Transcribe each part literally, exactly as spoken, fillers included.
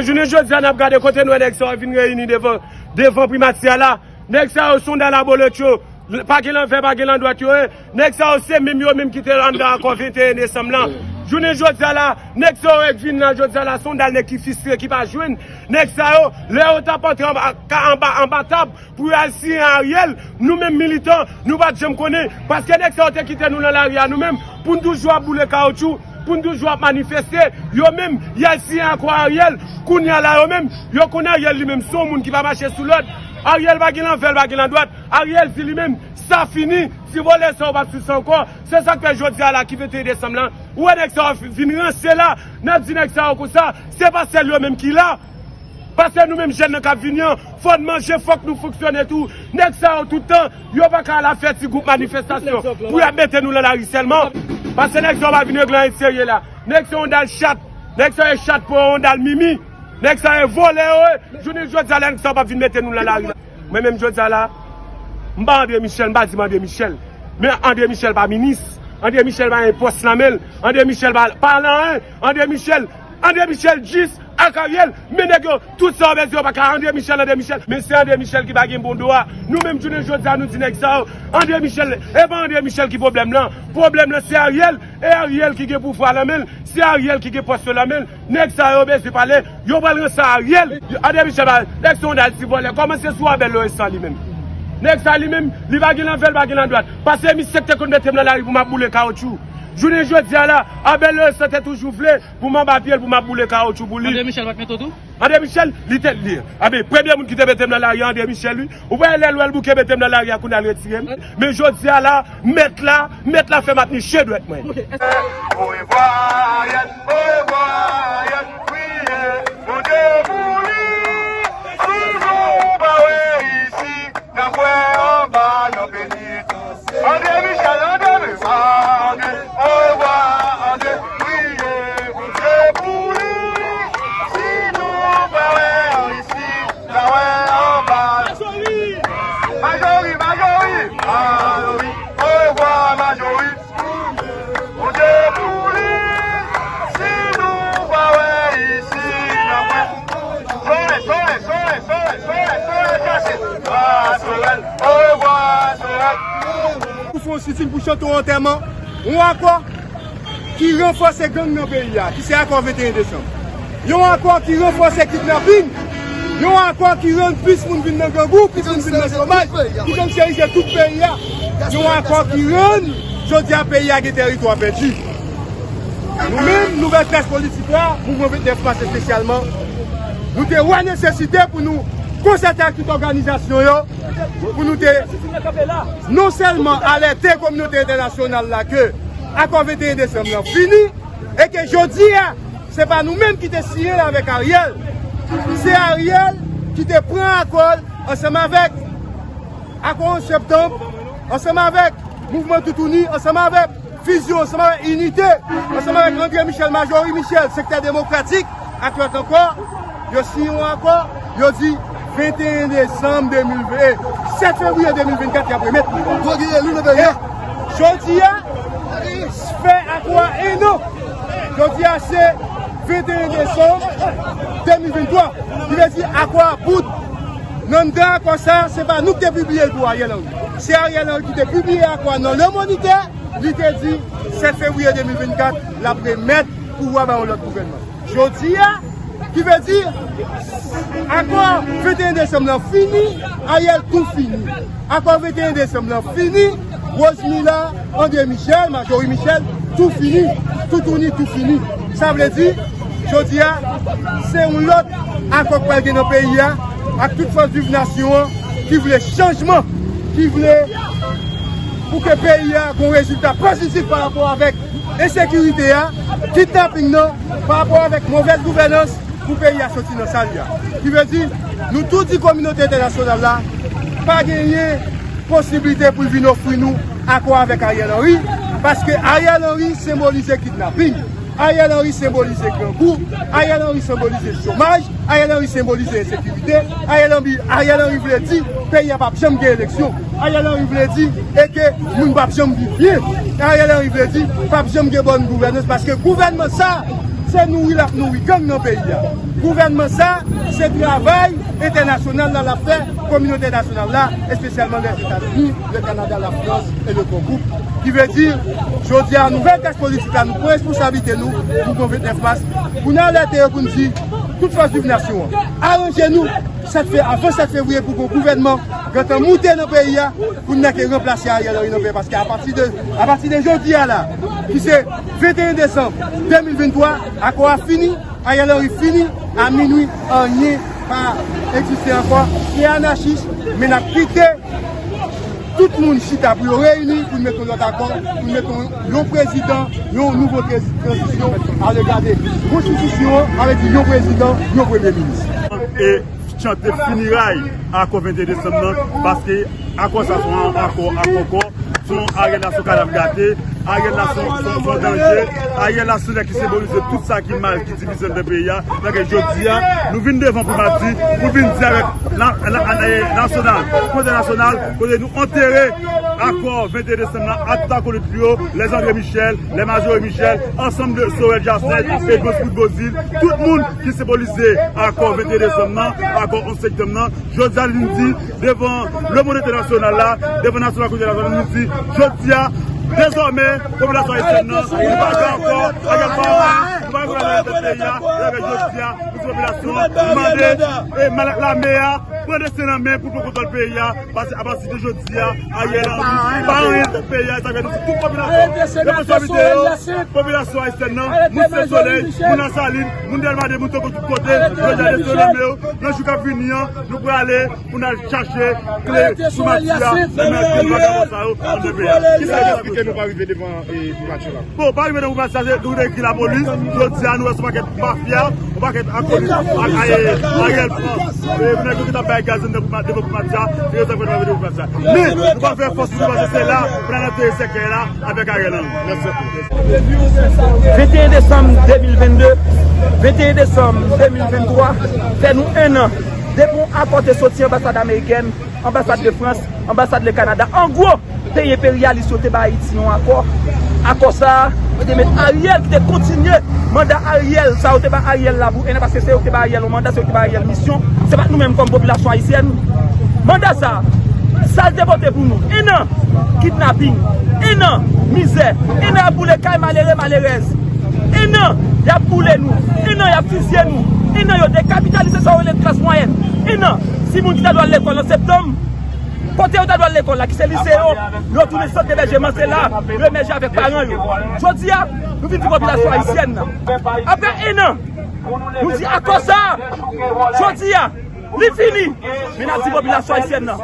Jounen jodi a, n ap gade kote nou wè nèg sa yo vin reyini devan, devan primati a la. Nèg sa yo, Sondal abolotcho, pa gen lanvè, pa gen landwat yo ye. Nèg sa yo, se menm yo menm ki te anndan akò venteyen desanm lan. Jounen jodi a la, nèg sa yo k vin la jodi a la, Sondal, nèg ki fistre, ki pa jwenn. Nèg sa yo, lè yo t ap antre anba, ka, anba, anba tab, pou y al siyen Ariel, nou menm militan, nou pa t janm konnen, paske nèg sa yo te kite nou nan lari a nou menm, pou n toujou ap boule kawotchou, pou n toujou ap manifeste, yo menm, y al siyen akò Ariel, kounye a la yo menm, yo konnen Ariel li menm se yon moun ki pa mache sou lòd, Ariel pa gen lanvè, l pa gen landwat, Ariel di li menm, sa fini, ti vòlè sa yo p ap sou sa ankò, se sa k fè jodi a la ki venteyen desanm lan, ou wè nèg sa yo vin ranse la, n ap di nèg sa yo konsa, se pa sèl yo menm ki la. Paske nou menm jèn nan k ap vini an, fò n manje, fòk nou fonksyone tou. Nèg sa yo tout tan, yo pa ka al ap fè ti gwoup manifestasyon pou y ap mete nou nan lari sèlman. Paske nèg sa yo pa vin regle anyen serye la. Nèg sa yo yon dal chat. Nèg sa yo e chat pou yo, yon dal mimi. Nèg sa yo e vòlè yo ye. Jounen jodi a la, nèg sa yo p ap vin mete nou nan lari la. Mwen menm jodi a la, m pa André Michel, m pa di m André Michel. Men André Michel pa minis. André Michel pa gen pòs nan men l. André Michel pa, pa nan anyen. André Michel, André Michel jis ak Ariel, men nèg yo, tout sa yo bezwen yo pa ka André Michel, André Michel. Men se André Michel ki pa gen bon dwa. Nou menm jounen jodi a nou di nèg sa yo, André Michel, e pa André Michel ki pwoblèm lan. Pwoblèm lan se Ariel, e Ariel ki gen pouvwa nan men l, se Ariel ki gen pòs yo nan men l. Nèg sa yo bezwen pale, yo pral ranse Ariel. André Michel pa, nèg se yon dal ti vòlè, kòmanse sou Abel Laurent li menm. Nèg sa li menm, li pa gen lanvè, li pa gen landwat. Paske misye ki te konn mete m nan lari pou m ap boule kawotchou. Jounen jodi a la, Abel Laurent te toujou vle pou m anba pye l, pou m ap boule kawotchou pou li. André Michel pa t mete w tou? André Michel, li te, li, a ben, premye moun ki te mete m nan lari a, André Michel, wi. Ou pa wè lè l wè l bouke mete m nan lari a, kounye a l retire m. Men jodi a la, mèt la, mèt la fè m ap niche dwèt mwen. Orevwa, Ariel, orevwa, Ariel, priye Bondye pou li. Si nou pa wè isi, n ap wè anba nan penitansye. André Michel, André Michel, André, orevwa, André, priye Bondye pou li. Si nou pa wè isi, n a wè anba. Majori, Majori, Majori, orevwa, Majori. Bondye pou li, si nou pa wè isi, n ap wè. Sorèl, Sorèl, Sorèl, Sorèl, Sorèl, Sorèl, Sorèl, Sorèl, orevwa, Sorèl. Pou fè yon sitin pou chante yon antèman, yon akò ki ranfòse gang nan peyi a, ki se akò venteyen desanm. Yon akò ki ranfòse kidnapin. Yon akò ki rann plis moun vin nan grangou, plis moun vin nan chomaj, ki gangstèrize tout peyi a. Yon akò ki rann, jodi a, peyi a gen tèritwa pèdi. Nou menm, Nouvèl Klès Politik la, Mouvman vennèf mas espesyalman, nou te wè nesesite pou nou konsète ak tout òganizasyon yo, pou nou te non sèlman alète kominote entènasyonal la ke akò venteyen desanm lan fini, e ke jodi a, se pa nou menm ki te siyen l avèk Ariel. Se Ariel ki te pran akò l ansanm avèk akò onz septanm, ansanm avèk Mouvman Toutouni, ansanm avèk Fizyon, ansanm avèk Inite, ansanm avèk André Michel, Majori Michel, Sektè Demokratik, ak lòt ankò, yo siyen yon akò, yo di venteyen desanm de mil ven, sèt fevriye de mil vennkat y ap remèt pouvwa. Dwe gen eli nan peyi a. Jodi a, fè akò a en an. Jodi a se venteyen desanm de mil venntwa. Ki vle di akò a bout. Nan anndan akò sa, se pa nou ki te pibliye l pou Ariel Henry. Se Ariel Henry ki te pibliye akò a nan Le Moniteur. Li te di, sèt fevriye de mil vennkat, l ap remèt pouvwa ba yon lòt gouvènman. Jodi a, ki vle di, akò venteyen desanm lan fini, Ariel tou fini. Akò venteyen desanm lan fini, Rosemila, André Michel, Majori Michel, tou fini, Toutouni tou fini. Sa vle di, jodi a, se yon lòt akò k pral gen nan peyi a, ak tout fòs viv nasyon an, ki vle chanjman, ki vle pou ke peyi a gon rezilta pozitif pa rapò avèk ensekirite a, kidnaping nan, pa rapò avèk movèz gouvènans, pou peyi a soti nan sa l ye a. Ki vle di, nou tou di kominote entènasyonal la, pa genyen posiblite pou l vin ofri nou akò avèk Ariel Henry, Paske Ariel Henry senbolize kidnaping, Ariel Henry senbolize grangou, Ariel Henry senbolize chomaj, Ariel Henry senbolize ensekirite, Ariel Henry, Ariel Henry vle di peyi a p ap janm gen eleksyon. Ariel Henry vle di e ke moun p ap janm viv byen. Ariel Henry vle di p ap janm gen bòn gouvènans paske gouvènman sa se nouri l ap nouri gang nan peyi a. Gouvènman sa se travay entènasyonal la l ap fè, kominote entènasyonal la, espesyalman Lèzetazini, le Kanada, la Frans e le Gran Gwoup. Ki vle di, jodi a, nouvèl klas politik la, nou pran responsablite nou pou gon vennèf mas, pou n alète yo, pou n di, tout fòs viv nasyon an, aranje nou, sèt fe-, avan sèt fevriye, pou gon gouvènman gentan moute nan peyi a, pou n nan ke ranplase Ariel Henry nan peyi a, paske apati de, apati de jodi a la, ki se venteyen desanm de mil venntwa, akò a fini, Ariel Henry fini, a minwi, anyen pa egziste ankò. Se anachis, men n ap kite tout moun chita pou yo reyini, pou n mete yon lòt akò, pou n mete yon, yon prezidan, yon nouvo trezi-, tranzisyon. Ale gade, konstitisyon an, ale di yon prezidan, yon premye minis. E chante finiray akò venteyen desanm nan, paske akò sa se yon akò, akò kò, se yon Ariel la se yon kadav gate, Ariel la se yon, se yon, se yon danje, Ariel la se yon nèg ki senbolize tout sa ki mal, ki divize nan peyi a. Donk jodi a, nou vin devan pou madi, pou vin di avèk na-, na-, na-, nasyonal, kote nasyonal, kote nou antere akò venteyen desanm nan, ak tout akolit li yo, lè André Michel, lè Majorie Michel, ansanm de Sorel Jacinthe, Edmonds Bout Beauzile, tout moun ki senbolize akò venteyen desanm nan, akò onz septanm nan. Jodi a, nou di devan lemonn entènasyonal la, devan nasyon la, kote la, nou di, jodi a, dezòmè, popilasyon ayisyèn nan, nou pa dakò, Ariel pa, nou pa dakò nan peyi a, jodi a, nou di popilasyon an, nou mande, e, lame a, pran desten nan men pou pran kontwòl peyi a, paske apati de jodi a, Ariel Henry pa anyen nan peyi a, sa fè nou di tout popilasyon, responsabilite yo, popilasyon ayisyèn nan, moun Sent Solèy, moun Lasalin, moun Dèlma de, moun Tankou tout kote, jodi a desten nan men yo, nan jou k ap vini an, nou prale pou n al chache kle sou mati a, pou n al kle vagabon sa yo anndan peyi a. Kisa k eksplike nou pa rive devan, e, primatè la? Bon, pa rive nan primatè la, se nou te ekri lapolis. Jodi a, nou wè se yon pakèt mafya, yon pakèt akolit ak Ariel, Ariel pran. E, nèg yo ki t ap bay gaz anndan devan primatè la, se rezon k fè nou pa rive devan primatè la. Men, nou pa fè fòs nou, paske se la pou n al antere sèkèy la avèk Ariel Henry. Mèsi. Venteyen desanm de mil vennde, venteyen desanm de mil venntwa, fè nou en an depi yon akò te soti anbasad amerikèn, anbasad de Frans, anbasad le Kanada. An gwo, peyi enperyalis yo te ba Ayiti yon akò. Akò sa a, yo te met Ariel ki te kontinye manda Ariel, sa yo te ba Ariel la pou en an, paske se yo ki te ba Ariel yon manda, se yo ki te ba Ariel misyon, se pa t nou menm kòm popilasyon ayisyèn. Manda sa a, sa l te pote pou nou, en an kidnaping, en an mizè, en an y ap boule kay malere, malerèz, en an y ap boule nou, en an y ap fizye nou, en an yo dekapitalize sa yo rele klas mwayèn, en an si moun ki ta dwe al lekòl an septanm, kote yo ta dwe al lekòl la, ki se lise yo, yo tounen sant ebèjeman, se la yo emèje avèk paran yo. Jodi a, nou vin di popilasyon ayisyèn nan, apre en an, nou di akò sa a, jodi a, li fini. Men n ap di popilasyon ayisyèn nan,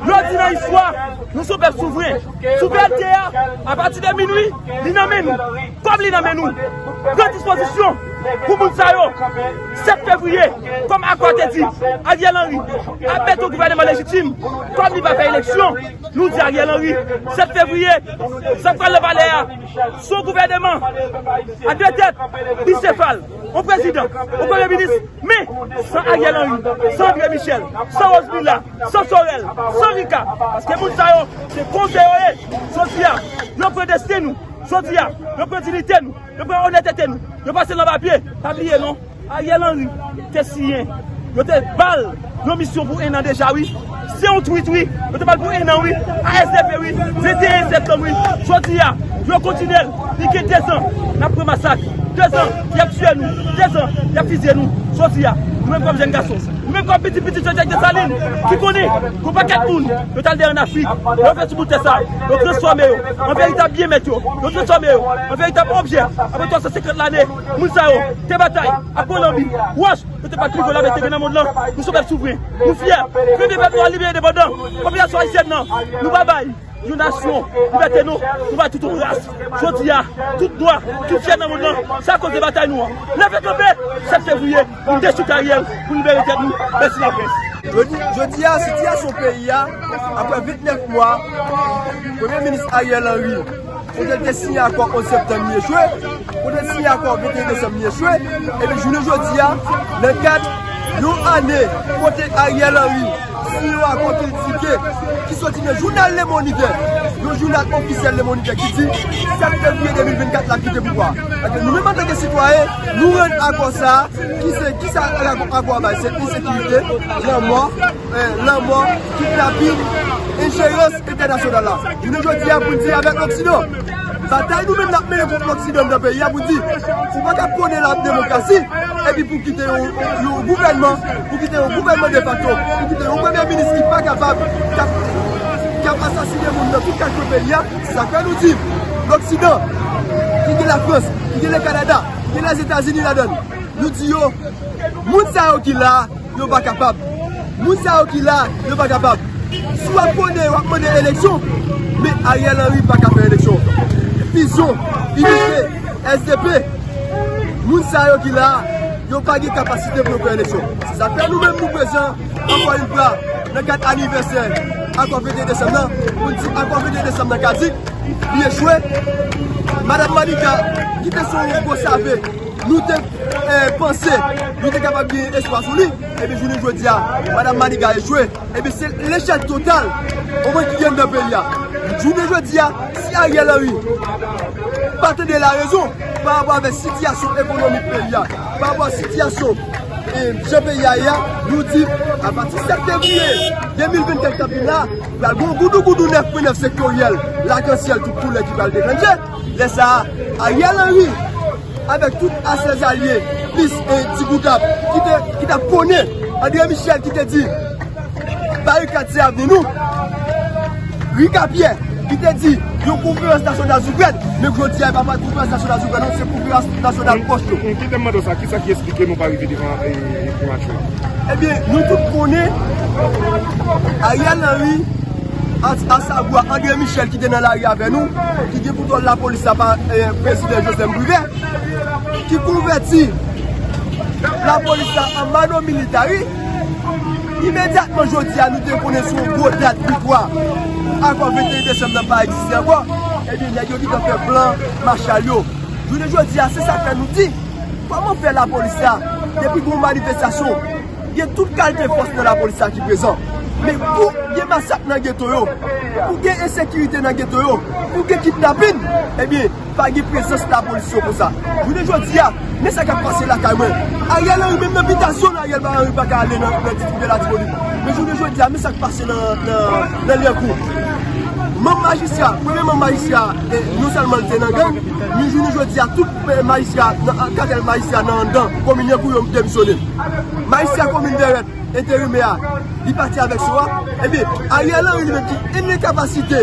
yo di nan istwa, nou se yon pèp souvren. Souvrènte a, apati de minwi, li nan men nou. Kòm li nan men nou, pran dispozisyon pou moun sa yo. Sèt fevriye, kòm akò a te di, Ariel Henry ap mete yon gouvèneman lejitim, kòm li pa fè eleksyon. Nou di Ariel Henry, sèt fevriye, sa k pral nan palè a, se yon gouvèneman a de tèt, bisefal, yon prezidan, yon premye minis, men san Ariel Henry, san André Michel, san Rose Mila, san Sorel, san Rika, paske moun sa yo, se konze yo ye. Jodi a, yo pran desten nou. Jodi a, yo pran diyite nou. Yo pran onètete nou. Yo pase l anba pye. Pa bliye non. Ariel Henry te siyen. Yo te ba l yon misyon pou en an deja, wi. Se yon twit, wi. Yo te ba l pou en an, wi. A S D P, wi. Venteyen septanm, wi. Jodi a, yo kontinye l. Li gen dezan n ap pran masak. Dezan y ap tiye nou. Dezan y ap fizye nou. Jodi a, nou menm kòm jèn gason, nou menm kòm pitit pitit Jean-Jacques Dessalines, ki konnen gon pakèt moun yo t al dèyè ann Afrik, yo fè sou bout tè sa, yo transfòme yo an veritab byen mèt yo, yo transfòme yo an veritab objè. Apre twa san senkant lane, moun sa yo te batay ak Kolonbi, wòch, yo te bat pi gwo lame te gen nan mond lan. Nou se pèp souvren, nou fyè. Premye pèp nwa libere endepandan, popilasyon ayisyèn nan, nou pa bay yon nasyon libète nou, nou bay tout yon ras. Jodi a, tout nwa, tout fyè nan mond lan, se akoz de batay nou an. Leve kanpe, sèt fevriye, pou n dechouk Ariel, pou n libere tèt nou. Mèsi laprès. Jodi, jodi a, sitiyasyon peyi a, apre vennèf mwa, Premye Minis Ariel Henry Kote l te siyen akò onz septanm li echwe, kote l siyen akò venteyen desanm li echwe, epi jounen jodi a, nan kad yon ane kote Ariel Henry siyen yon akò ki l di ke, ki soti nan jounal Le Moniteur, yon jounal ofisyèl Le Moniteur ki di sèt fevriye de mil vennkat l ap kite pouvwa a. Paske nou menm antanke sitwayen, nou rann akò sa a, ki se, ki sa akò, akò a bay, se ensekirite, lanmò, eh, lanmò, kidnapin, enjerans entènasyonal la. Jounen jodi a pou n di avèk Loksidan. Batay nou menm n ap mennen kont Loksidan nan peyi a pou n di, ou pa ka pwone la demokrasi, epi pou kite yon, yon gouvènman, pou kite yon gouvènman defakto, pou kite yon premye minis ki pa kapab, k ap, k ap asasinen moun nan tout kach nan peyi a, se sa k fè nou di, Loksidan, ki gen Lafrans, ki gen le Kanada, ki gen Lèzetazini ladan l, nou di yo, moun sa yo ki la a, yo pa kapab. Moun sa yo ki la, yo pa kapab. Si w ap pwone, w ap mande eleksyon, men Ariel Henry pa ka fè eleksyon. Fizyon, Inite, S D P, moun sa yo ki la, yo pa gen kapasite pou yo fè eleksyon. Se sa k fè nou menm nou prezan, ankò yon fwa, nan kad anivèsè akò venteyen desanm nan, pou n di akò venteyen desanm nan kadik, li echwe. Madanm Maniga, ki te se yon gwo save, nou te, eh, panse nou te kapab gen espwa sou li, epi jounen jodi a, Madanm Maniga echwe. Epi se lechèk total, omwen ki gen nan peyi a. Jounen jodi a, si Ariel Henry pa tande larezon pa rapò avèk sitiyasyon ekonomik peyi a, pa rapò a sitiyasyon, eh, jan peyi a ye a, nou di, apati sèt fevriye de mil vennkat k ap vin la, pral gen yon goudougoudou nèf pwen nèf sektoryèl, lakansyèl tout koulè ki pral deklanche. Lè sa a, Ariel Henry, avèk tout a ses alye, plis, eh, Ti Goutap, ki te, ki t ap pwone André Michel, ki te di, barikad se avni nou. Rika Pyè, ki te di, yon konferans nasyonal sou grèd, men jodi a, e pa, pa konferans nasyonal sou grèd, non, se konferans nasyonal pòch yo. Ki te mande sa, kisa ki eksplike nou pa rive devan, eh, Primatchè? Ebyen, nou tout konnen Ariel Henry, a, asavwa André Michel ki te nan lari avè nou, ki gen kontwòl lapolis la pa, eh, prezidan Joslèn Privè, ki konvèti lapolis la an mano militari. Imedyatman jodi a, nou te konnen se yon gwo dat viktwa. Akò venteyen desanm nan pa egziste ankò. Ebyen, nèg yo gentan fè plan Machal yo. Jounen jodi a, se sa k fè nou di, kòman fè lapolis la, depi gon manifestasyon, gen tout kalite fòs nan lapolis la ki prezan. Men pou gen masak nan geto yo, pou gen ensekirite nan geto yo, pou gen kidnapin, ebyen, pa gen prezans lapolis yo konsa. Jounen jodi a, men sa k ap pase lakay mwen. Ariel Henry, menm nan bitasyon l, Ariel Henry pa ka ale nan, nan distribye Latibonit. Men jounen jodi a, men sa k pase nan, nan, nan Lyankou. Manm majistra, premye manm majistra, eh, non sèlman l te nan gang, men jounen jodi a, tout, eh, majistra, nan, katèl majistra nan anndan komin Lyankou yo demisyone. Majistra komin Vèrèt, enterimè a, li pati avèk so a. Ebyen, Ariel Henry li menm ki an enkapasite,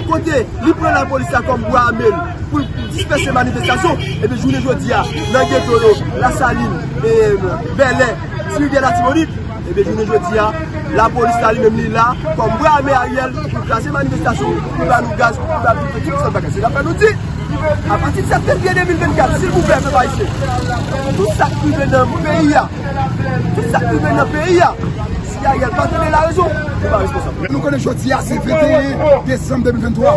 kote li pran lapolis la kòm bwa ame l pou l dispèse manifestasyon, ebyen, jounen jodi a, nan geto yo, Lasalin, eh, Bèlè, Ti Rivyè Latibonit, ebyen, jounen jodi a, lapolis la li menm li la, kòm bwa ame Ariel, pou l kraze manifestasyon, pou l ba nou gaz, pou l ba nou tout sòt bagay. Se sa k fè nou di, apati de sèt fevriye de mil vennkat, silvouplè, pèp ayisyen, tout sa k rive nan peyi a, tout sa k rive nan peyi a, si Ariel pa tande larezon, li pa responsab. Nou konnen jodi a se venteyen desanm de mil venntwa.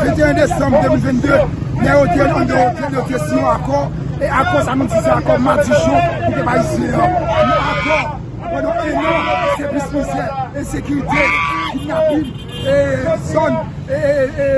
Venteyen desanm de mil vennde, nèg yo te anndan otèl, yo te siyen yon akò. E akò sa nou di se akò madichon pou pèp ayisyen an. Yon akò pandan en an, se plis mizè, ensekirite, kidnapin, e zòn, e, e, e,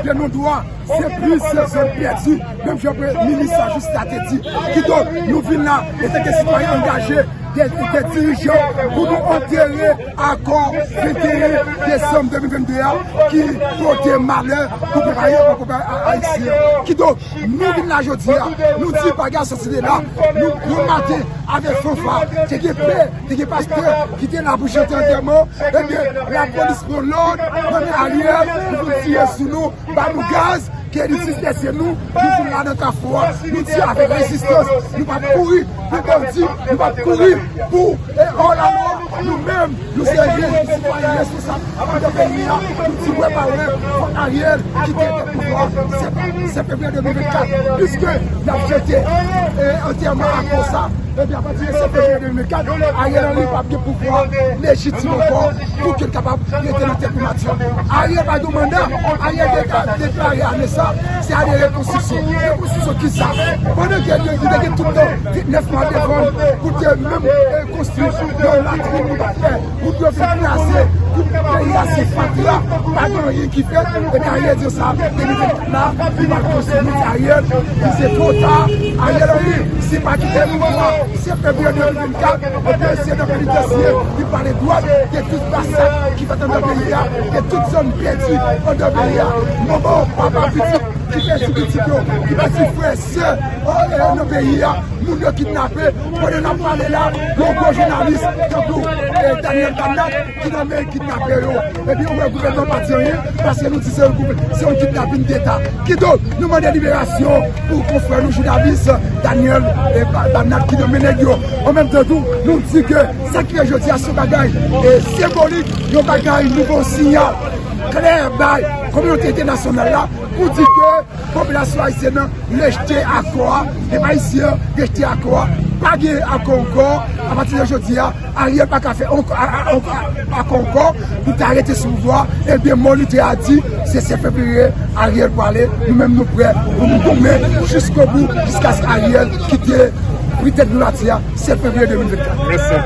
Pyennodwa, se plis zòn pèdi. Menm jan minis la jis la te di. Kidonk, nou vin la, antanke sitwayen angaje, de, de dirijan, pou nou antere akò venteyen desanm de mil vennde a, ki pote malè pou pèp a-, pou pèp a-, ayisyen. Kidonk, nou vin la jodi a, nou di bagay sa se te la, nou, yon maten, avèk fanfa, te gen pè, te gen pastè ki te la pou chante antèman, ebyen, lapolis pran lòd nan men Ariel pou vin tire sou nou, ba nou gaz, ke li dispèse nou, nou vin la nan kafou a, nou di avèk rezistans, nou p ap kouri pou bandi, nou p ap kouri pou, e, olalò, nou menm, nou se sitwayen responsab nan peyi a, nou di wè pa wè, fòk Ariel kite tèt pouvwa a, se, se fevriye de mil vennkat, piske n ap jete, e, antèman akò sa, Epi apati de sèt fevriye de mil vennkat, Ariel Henry p ap gen pouvwa lejitim ankò pou ke l kapab rete nan tèt primati a. Ariel pa gen manda, Ariel deka-, deklare ane sa, se ane rekonstriksyon. Rekonstriksyon kisa? Pandan ke li te gen tout tan vennèf mwa devan l pou te menm, eh, konstwi yon latrin li pa t fè, pou yo vin kraze, pou peyi a se fatra, pa gen anyen ki fèt, epi Ariel di sa, de mil vennkat la, li pral konstwi. Nou di Ariel, li se twò ta, Ariel Henry, si pa kite pouvwa, se fevriye de mil vennkat, epi se nan penitansye, li pale dwòt, de tout masakri fèt anndan peyi a, de tout zòn pèdi anndan peyi a. Manman, papa, pitit, ki pèdi pitit yo, ki pèdi frè, sè, o, e, nan peyi a, moun yo kidnape, pandan n ap pale la, yon gwo jounalis, tankou, e, Daniel Bannat, ki nan men kidnapè yo. Epi, ou wè gouvènman pa di anyen, paske nou di se yon gouvè-, se yon kidnaping deta. Kidonk, nou mande liberasyon pou konfrè nou jounalis Daniel, e, Ba-, Bannat ki nan men nèg yo. An menm tan tou, nou di ke sa ki fèt jodi a se yon bagay, e, senbolik, yon bagay nouvo siyal klè bay kominote entènasyonal la pou di ke popilasyon ayisyèn nan rejte akò a, pèp ayisyen an rejte akò a, pa gen akò ankò, apati de jodi a, Ariel pa ka fè ankò, a, a, ankò, akò ankò, pou ta rete sou pouvwa, ebyen, mò li te a di, se sèt fevriye, Ariel prale, nou menm nou prè, pou nou goumen jiskobou, jiskaske Ariel kite pritèt nou la di a, sèt fevriye de mil vennkat. Mèsi.